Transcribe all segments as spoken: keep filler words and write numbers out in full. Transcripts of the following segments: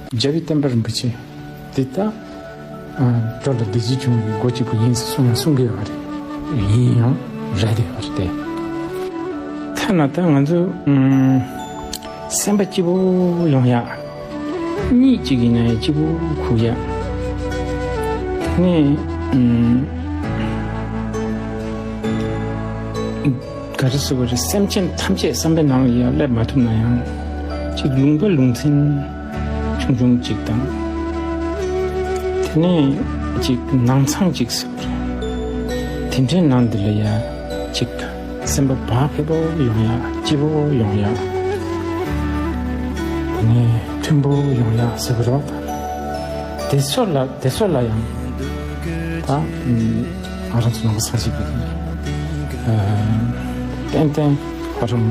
རྒྱལ་བའི་བསྟན་པ་རིན་པོ་ཆེ་འདི་ད་འགྲོ་ལ་བདེ་སྐྱིད་འབྱུང་བའི་སྒོ་གཅིག་པུ་ཡིན་ཟེར་གསུངས་ཡང་གསུང་གི་ཡོད་རེད། ཡིན་ཡང་རེད་དེ་ཡོད་རེད་དེ། ཐ་ན་ད་ང་ཚོ་སེམས་པ་སྐྱིད་པོ་ཡོང་ཡག་གཉིད་གཅིག་ཡིན་ན་ཡང་སྐྱིད་པོ་ཁུག་ཡག་དེ་ནས་ག་རེ་ཟེར་བ་རེད། སེམས་ཅན་ཐམས་ཅད་བསམ་པའི་ནང་ལ་ཡང་སླེབས་མ་ཐུབ་ན་ཡང་ཅིག་ལུང་པ་ལུང་ཚན་ཆུང་ཆུང་ཅིག་དང་། དེ་ནས་ཅིག་ནང་ཚང་ཅིག་ཟེར་བ་རེད། དེ་འདྲའི་ནང་འདི་ལ་ཡང་ཅིག་སེམས་པ་བག་ཕེབས་པོ་ཡོང་ཡག་སྐྱིད་པོ་ཡོང་ཡག་དེ་ནས་མཐུན་པོ་ཡོང་ཡག་ཟེར་བ་རེད་བ། དེ་ཚོ་ལ་དེ་ཚོ་ལ་ཡང་ད་ང་རང་ཚོ་ནང་པ་སངས་རྒྱས་པའི་ཏན་ཏན་ཁོ་རང་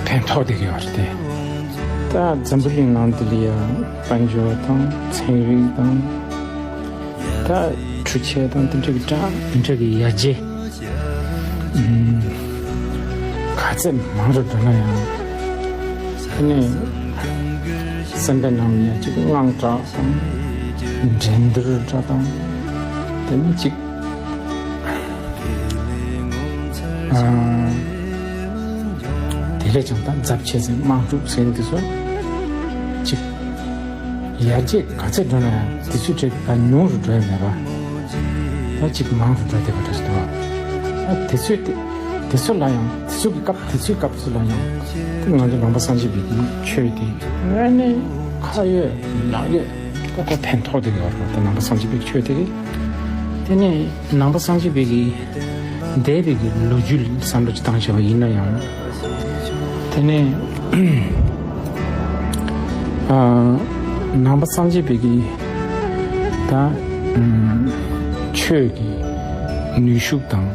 ཕན་ཐོགས་བསྡད་ཀྱི་ཡོད་རེད་དེ། ད་འཛམ་བུ་གླིང་ནང་འདི་ལ་ཡང་དཔལ་འབྱོར་དང་ཚན་རིག་དང་ད་འཕྲུལ་ཆས་དང་དེ་འདྲ་གི་འདྲ་མི་འདྲ་གི་ཡར་རྒྱས་ག་ཚད་མང་རུ་འགྲོ་ན་ཡང་དེ་ནས་སེམས་པའི་ནང་ནས་ཅིག་དངངས་སྐྲག་དང་འགྲན་བསྡུར་འདྲ་དང་དེ་ནས་ཅིག་དེ་ལས་ཀྱང་ད་འཛབ་ཆེ་ཟིན་དམག་འཁྲུག་ཟིན་དེ་ཚོ་ཅིག་ཡར་རྒྱས་ག་ཚད་འགྲོ་ན་ཡང་དེ་ཚོའི་གྲས་ད་ཉུང་རུ་འགྲོ་ཡ་མེད་པ། ད་ཅིག་མང་རུ་འགྲོ་བསྡད་པ་འདྲ་ཞིག་འདུག་བ། ད་དེ་ཚོའི་དེ་དེ་ཚོ་ལ་ཡང་དེ་ཚོ་གི་སྐབས་དེ་ཚོའི་སྐབས་སུ་ལ་ཡང་དེ་ང་ཚོ་ནང་པ་སངས་རྒྱས་པའི་ཆོས་དེ་དངོས་གནས་ཁ་ཡོད་ལག་ཡོད་ད་ལྟ་ཕན་ཐོགས་བསྡད་ཡོད་རེད། ད་ནང་པ་སངས་རྒྱས་པའི་ཆོས་དེ་དེ་ནས་ནང་པ་སངས་རྒྱས་པའི་གི་འདས་པའི་གི་ལོ་རྒྱུས་ལ་བསམ་བློ་ཅིག་བཏང་བྱས་པ་ཡིན་ན་ཡང་དེ་ནས་ནང་པ་སངས་རྒྱས་པའི་གི་ད་ཆོས་ཀྱི་ནུས་ཤུགས་དང་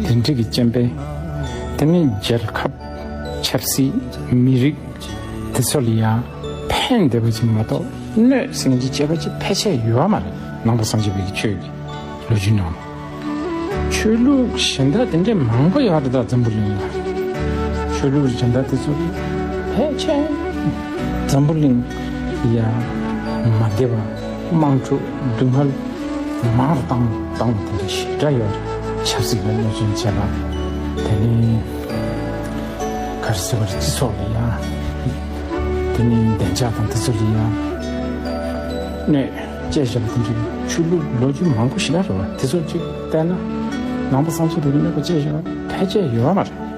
དེ་འདྲ་གི་རྐྱེན་པས་དེ་ནས་རྒྱལ་ཁབ་ཆབ་སྲིད་མི་རིགས་དེ་ཚོ་ལ་ཡང་ཕན་བདེ་བ་ཅིག་མ་གཏོགས་གནོད་སེམས་ཀྱི་སྐྱེ་བ་ཅིག་ཕལ་ཆེར་ཡོད་མ་རེད། ནང་པ་སངས་རྒྱས་པའི་གི་ཆོས་ཀྱི་ལོ་རྒྱུས་ནང་ལ། ཆོས་ལུགས་གཞན་དག་དེ་འདྲས་མང་པོ་ཡོད་རེད། ད་འཛམ་བུ་གླིང་ལ་ཆོས་ལུགས་གཞན་དག་དེ་ཚོ་ཕལ་ཆེར་འཛམ་བུ་གླིང་ཡ་མ་བདེ་བ་དམག་འཁྲུག་སྡུག་བསྔལ་མང་རུ་བཏང་བཏང་བ་དེ་འདྲ་ཞེ་དྲག་ཡོད་རེད། ཆབ་སྲིད་ལ་གནོད་སྐྱོན་བྱས་པ་དེ་ནི་ག་རེ་ཟེར་བ་རེད། སྤྱི་ཚོགས་ལ་ཡ་དེ་ནི་བདེ་འཇགས་དང་དེ་ཚོ་ལ་ཡ་གནོད་སྐྱེལ་བཞག་པ་དེ་འདྲའི་ཆོས་ལུགས་ལོ་རྒྱུས་མང་པོ་ཞེ་དྲག་རེད་བ། དེ་ཚོ་གཅིག་བལྟས་ན་ནང་པ་སངས་རྒྱས་པའི་གནོད་པ་སྐྱེལ་བཞག་པ་ཕལ་ཆེར་ཡོད་མ་རེད།